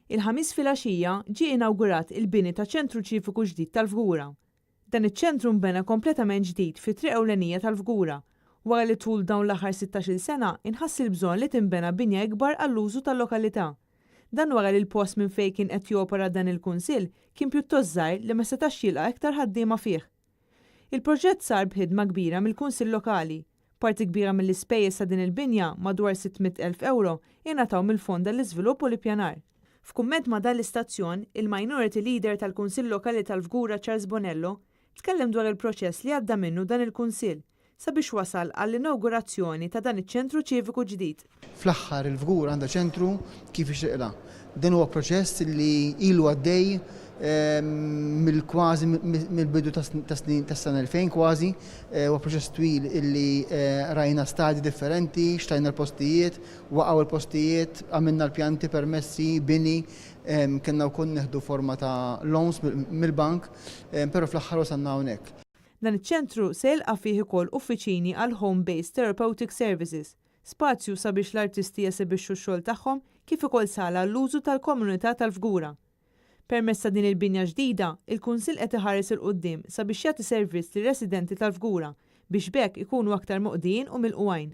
Il-Ħamis filgħaxija ġie inawgurat il-bini ta' ċentru ċiviku ġdid tal-Fgura. Dan iċ-ċentru nbena kompletament ġdid fit-triq ewlenija tal-Fgura, wara li tul dawn l-aħħar 16-il sena inħass il-bżonn li tinbena binja ikbar għall-użu tal-lokalità. Dan wara li l-post minn fejn kien qed jopera dan il-kunsill kien pjuttost żgħir li ma setax jilqa' iktar ħaddiema fih. Il-proġett sar b'ħidma kbira mill-Kunsill Lokali. Parti kbira mill-ispejjeż ta' din il-binja, madwar 600,000 ewro, ingħataw mill-Fond għall-Iżvilupp u l-Ippjanar. F'kumment ma' dan l-istazzjon, il-Minority Leader tal-Kunsill Lokali tal-Fgura Charles Bonello tkellem dwar il-proċess li għadda minnu dan il-Kunsill sabiex wasal għall-inawgurazzjoni ta' dan iċ-ċentru ċiviku ġdid. Fl-aħħar il-Fgura għandha ċentru kif jixirqilha. Dan huwa proċess li ilu għaddej mill-kważi mill-bidu tas-snin tas-sena 2000 kważi, huwa proċess twil illi rajna stadji differenti, xtrajna l-postijiet, waqgħu l-postijiet, għamilna l-pjanti, permessi, bini, kellna wkoll nieħdu forma ta' loans mill-bank, però fl-aħħar wasalna hawnhekk. Dan iċ-ċentru se jilqa' fih ukoll uffiċini għal Home Based Therapeutic Services, spazju sabiex l-artisti jesebixxu x-xogħol tagħhom kif ukoll sala għall-użu tal-komunità tal-Fgura. Permezz ta' din il-binja ġdida, il-Kunsill qed iħares 'il quddiem sabiex jagħti servizz lir-residenti tal-Fgura biex b'hekk ikunu aktar moqdijin u milqugħin.